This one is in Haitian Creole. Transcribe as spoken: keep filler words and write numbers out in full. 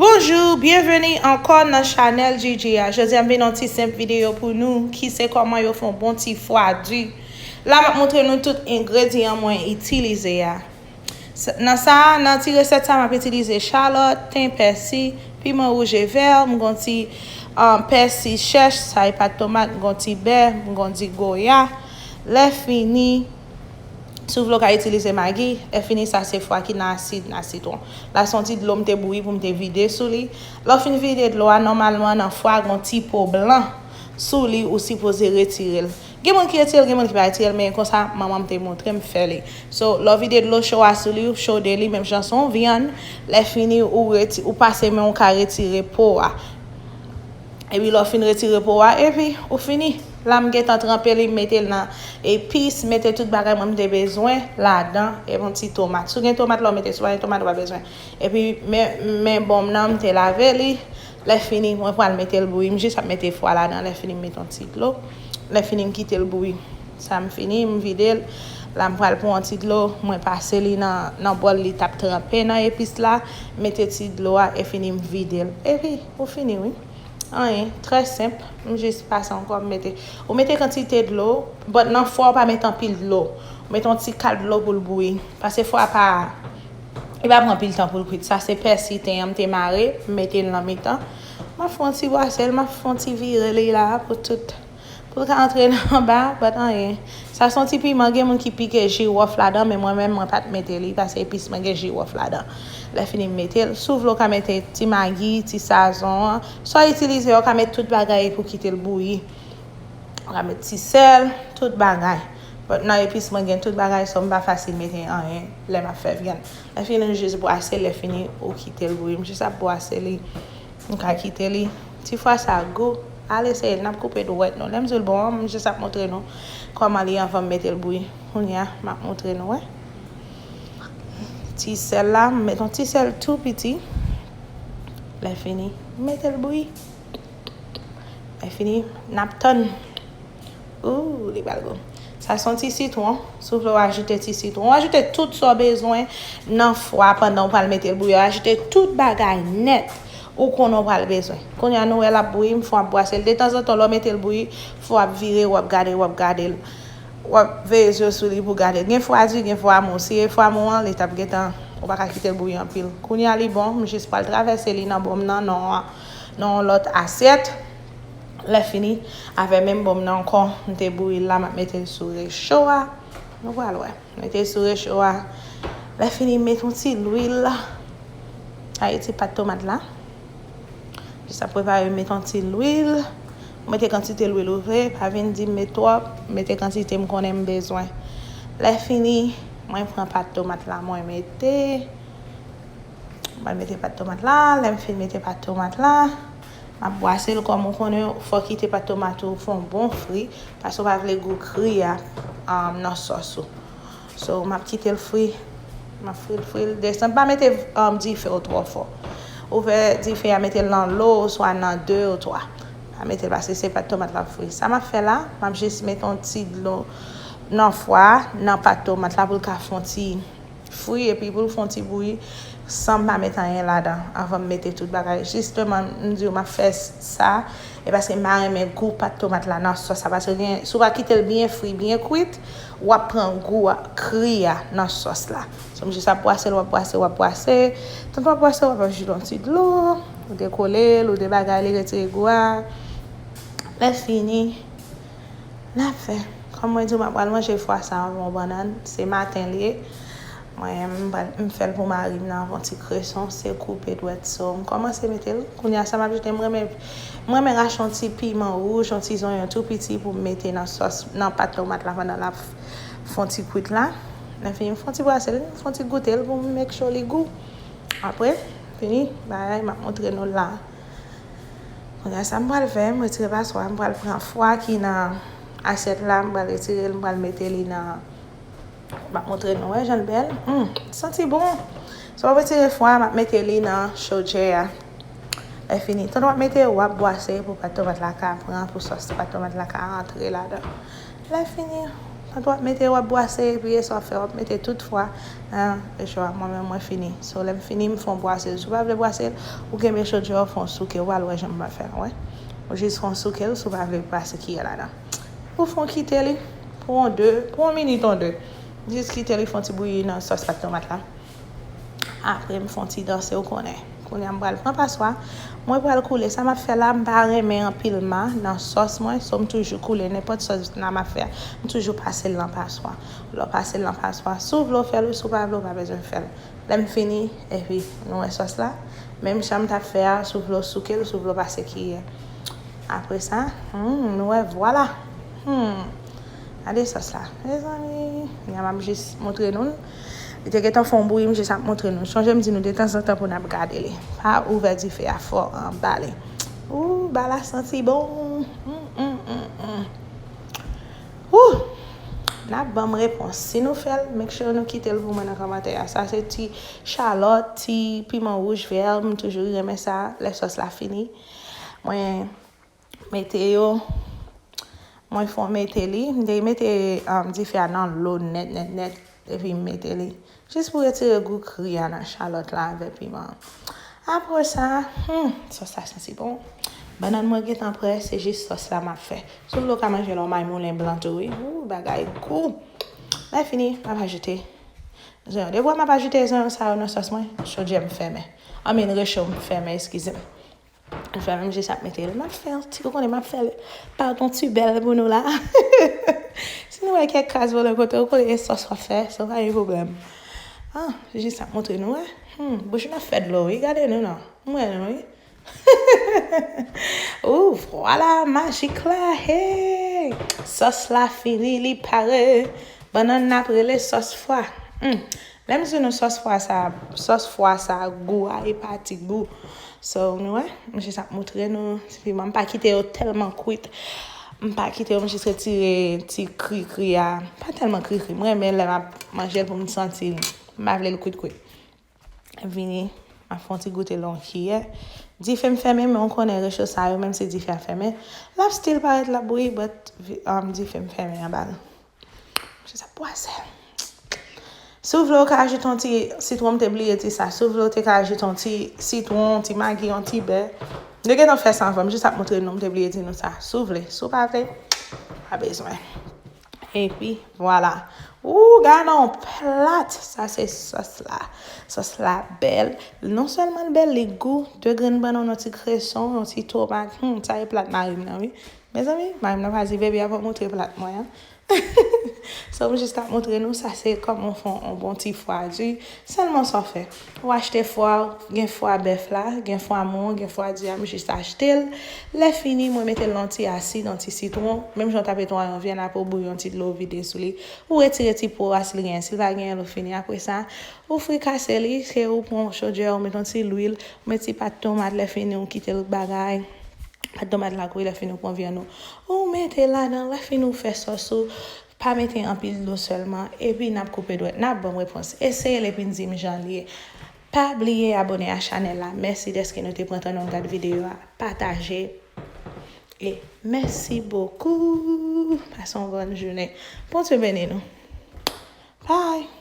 Bonjou, byenveni ankò nan chanèl Gigi a. Jodi a m vin yon ti senp videyo pou nou ki se kòman yo fè yon bon ti fwa di. La m ap montre nou tout engredyan mwen itilize a. Nan sa, nan ti resèt sa m ap itilize chalòt, ten, pèsi, piman wouj e vè, m gon ti um, pèsi chèch, sa e pat tomat, m gon ti bè, m gon ti goya. Lè fini, si w vle w ka itilize magi, lè fini sa se fwa ki nan asid, nan sitwon. La se yon ti dlo m te bouyi pou m te vide sou li. Lè w fin vide dlo a, nòmalman nan fwa gon ti po blan sou li ou sipoze retire l. Gen moun ki retire l, gen moun ki pa retire l, men konsa manman m te montre m fè li. So, lè w vide dlo cho a sou li, ou chode li menm jan se yon vyann, lè fini ou reti, ou pase men w ka retire po a. Epi lè w fin retire po a, epi ou fini. La m gentan tranpe li, m mete l nan epis, mete tout bagay mwen m te bezwen ladan, epi yon ti tomat. Si w gen tomat la w mete, si w pa gen tomat ou pa bezwen. Epi men, men bonm nan m te lave li, lè fini mwen pral mete l bouyi, m jis ap mete fwa ladan, lè fini m mete yon ti dlo, lè fini m kite l bouyi. Sa m fini, m vide l, la m pral pran yon ti dlo, mwen pase li nan, nan bòl li t ap tranpe nan epis la, mete ti dlo a, e fini m vide l. Epi ou fini wi. Anyen, trè senp. M jis pase ankò, m mete. Ou mete kantite dlo, but nan fwa ou pa mete anpil dlo. Ou mete yon ti kal dlo pou l bouyi. Paske fwa pa, li pa pran anpil tan pou l kwit. Sa se pèsi ten an m te mare, m mete l nan mitan. M ap fè yon ti bwase l, m ap fè yon ti vire li la pou tout, pou l ka antre nan anba, but anyen. Sa se yon ti piman, gen moun ki pike jiwòf ladan, men mwen menm, mwen pa t mete li, paske epis mwen gen jiwòf ladan. Lè fini m mete l, si w vle w ka mete ti magi, ti sazon an, sa w itilize, w ka met tout bagay pou kite l bouyi. W ka met ti sèl, tout bagay. But nan epis mwen gen tout bagay, so m pa fasil mete anyen lè m ap fè vyann. Lè fini, m jis bwase, lè fini, ou kite l bouyi. M jis ap bwase li. M ka kite li. Ti fwa sa gou. Al eseye l, n ap koupe dwèt nou. Lè m di l bon an, m jis ap montre nou kòman li anvan m mete l bouyi. Kounye a, m ap montre nou, wè. Ti sèl la, m met yon ti sèl tou piti. Lè fini, m mete l bouyi. Lè fini, n ap tann. Ooh, li pral gou. Sa se yon ti sitwon. Si w vle w ajoute ti sitwon. Ou ajoute tout sa w bezwen nan fwa pandan w pral mete l bouyi. Ou ajoute tout bagay nèt ou konnen w pral bezwen. Kounye a nou wè l ap bouyi, m fè w ap bwase l. Detanzantan lè w mete l bouyi, fò w ap vire, w ap gade, w ap gade l. W ap veye zye w sou li pou gade l. Gen fwa di, gen fwa mou. Si e fwa mou an, li t ap gentan, ou pa ka kite l bouyi anpil. Kounye a li bon, m jis pral travèse li nan bonm nan, nan, nan yon lòt asyèt. Lè fini, avè menm bonm nan ankò, m te bouyi l la, m ap mete l sou recho a. Nou pral wè. Mete l sou recho a. Lè fini, m met yon ti lwil. Sa e ti pat tomat la. Jis ap prepare, m met yon ti lwil. Ou mete kantite lwil ou vle, pa vin di m met twòp, mete kantite m konnen m bezwen. Lè fini, mwen pran pat tomat la, mwen mete. Mwen mete pat tomat la, lè m fin mete pat tomat la, m ap bwase l kòm ou konnen, fò w kite pat tomat ou fè yon bon fri, paske w pa vle gou kri a um, nan sòs ou. So, m ap kite l fri, m ap fri l, fri l, desann. Pa mete um, dife w twò fò. Ouvè dife a, mete l nan lo, oswa nan de ou twa. Pa mete l paske se pat tomat la ap fri. Sa m ap fè la, m ap jis mete yon ti dlo nan fwa, nan pat tomat la pou l ka fè yon ti fri epi pou l fè yon ti bouyi san m pa met anyen ladan anvan m mete tout bagay. Jisteman, m di w m ap fè sa, e paske m pa renmen gou pat tomat la nan sòs la. Paske gen, si w pa kite l byen fri, byen kwit, w ap pran gou a, kri a nan sòs la. So, m jis ap bwase l, w ap bwase, w ap bwase. Tann w ap bwase, w ap ajoute yon ti dlo, ou dekole l, ou debagay li, retire gou a. Lè fini, n ap fè. Kòm mwen di w, m ap pral manje fwa sa avè yon bannann. Se maten l ye. Mwen, m pral, m fè l pou mari m nan avè yon ti kreson, se koupe dwèt. So, m kòmanse mete l. Kounye a, sa m ap ajoute, m renmen, m renmen rache yon ti piman wouj, yon ti zonyon tou piti pou m mete nan sòs, nan pat tomat la pandan l ap f-, fè yon ti kwit la. Lè fini, m fè yon ti bwase l, m fè yon ti goute l pou m make sure li gou. Apre, fini, bagay, m ap montre nou la. Kounye a sa m pral fè, m retire paswa, m pral pran fwa ki nan asyèt la, m pral retire l, m pral mete li nan, m ap montre nou, wè jan l bèl. Hmm, santi bon. So, m ap retire fwa, m ap mete li nan chodyè a. Lè fini, tann w ap mete, w ap bwase pou pat tomat la ka pran, pou sòs pat tomat la ka rantre ladan. Lè fini, Tantò w ap mete, w ap bwase, epi e sa w ap fè, w ap mete tout fwa nan recho a. Mwen menm, mwen fini. So, lè m fini, m fè yon bwase l. Si w pa vle bwase l, ou kenbe chodyè, w fè yon souke, w al wè jan m va fè l, wè. Ou jis fè yon souke l, si w pa vle pase kiyè ladan. Ou fè yon kite li pou yon de, pou yon minit, yon de. Jis kite li fè yon ti bouyi nan sòs pat tomat la. Apre, m fè yon ti danse, ou konnen. Kounye a, m pral pran paswa. Mwen pral koule. Sa m ap fè la, m pa renmen anpil ma nan sòs mwen. So, m toujou koule. Nenpòt sòs la m ap fè a, m toujou pase l nan paswa. Lè w pase l nan paswa, si w vle w fè l, wi, si w pa vle, w pa bezwen fè l. Lè m fini, epi nou wè sòs la. Menm jan m t ap fè a, si w vle w souke l, si w vle w pase kiyè. Apre sa, hmm, nou wè, vwala. Hmm. Gade sòs la. Mezanmi, kounye a m ap jis montre nou l. Li te gentan fè yon bouyi, m jis ap montre nou. Sonje m di nou detanzantan pou n ap gade li. Pa ouvè dife a fò anba li. Ooh, ba la santi bon. Mm, mm, mm, mm. Ooh. N ap ban m repons. Si nou fè l, make sure nou kite l pou mwen nan kòmantè a. Sa se ti chalòt, ti piman wouj vè, m toujou renmen sa lè sòs la fini. Mwen mete yo, mwen fè mete li. M te mete, um, dife a nan lo nèt, nèt, nèt, epi m mete li. Jis pou retire gou kri a nan chalòt la avè piman an. Apre sa, hmm, sòs la santi bon. Bannann mwen gentan prè, se jis sòs la m ap fè. Si w vle w ka manje l an may moulen blan tou, wi. Ooh, bagay gou. Lè fini, m ap ajoute zonyon. Depi w wè m ap ajoute zonyon sa yo nan sòs mwen, chodyè m fèmen. Anmyè, recho m fèmen, eskize m. Fè menm jis ap mete l. M ap fè yon ti, ou konnen, m ap fè l pa yon ti bèl pou nou la. Si nou wè kèk kras vole kote, ou konnen e sòs w ap fè, so pa gen pwoblèm. Ah, jis ap montre nou, wè. Hmm, bouch nou ap fè dlo, wi. Gade nou, non. M wè nou, wi. Ooh, vwala, majik la. Hey! Sòs la fini, li pare. Bannann n ap rele sòs fwa. Hmm. Lè m di nou sòs fwa sa, sòs fwa sa, gou a, e pa ti gou. So, nou wè, m jis ap montre nou, ti piman, m pa kite yo tèlman kwit. M pa kite yo, m jis retire ti kri kri a. Pa tèlman kri kri, m renmen lè m ap manje l pou m santi l. M pa vle l kwit kwit. Vini, m ap fè yon ti goute l yon kiyè. Dife m fèmen, men ou konnen recho sa yo, menm si dife a fèmen, l ap still parèt l ap bouyi, but, um, dife m fèmen anba l. Jis ap bwase. Si w vle, w ka ajoute yon ti sitwon, m te bliye di sa. Si w vle, w te ka ajoute yon ti sitwon, yon ti magi, yon ti bè. M te gentan fè sa anvan, m jis ap montre nou, m te bliye di nou sa. Si w vle, si w pa vle, pa bezwen. Epi, vwala. Ooh, gade yon plat. Sa se sòs la. Sòs la bèl. Non sèlman l bèl, li gou. De grenn bannann, yon ti kreson, yon ti tomat. Hmm, sa e plat mari m nan, wi. Mezanmi, mari m nan pa di, "Baby, avan montre plat mwen an." So, m jis ap montre nou, sa se kòman w fè yon bon ti fwa di. Sèlman sa w fè. Ou achte fwa, gen fwa bèf la, gen fwa mouron, gen fwa di a, m jis achte l. Lè fini, mwen mete l nan ti asid, yon ti sitwon. Menm jan w tape twayon vyann, apre w bouyi yon ti dlo, w vide sou li. Ou retire ti po a, si l genyen, si l pa genyen, l fini. Apre sa, ou frikase li, se ou pran yon chodyè, ou mete yon ti lwil, ou mete ti pat tomat, lè fini, ou kite l bagay. Pat tomat la kwi, lè fini ou pran vyann ou. Ou mete ladan, lè fini ou fè sòs ou, pa mete anpil dlo sèlman, epi n ap koupe dwèt, n ap ban m repons. Eseye l epi n di m jan l ye. Pa bliye abòne a chanèl la. Mèsi dèske nou te pran tan nou gad videyo a. Pataje. E mèsi bokou. Pase yon bòn jounen. Bondye beni nou. Bye.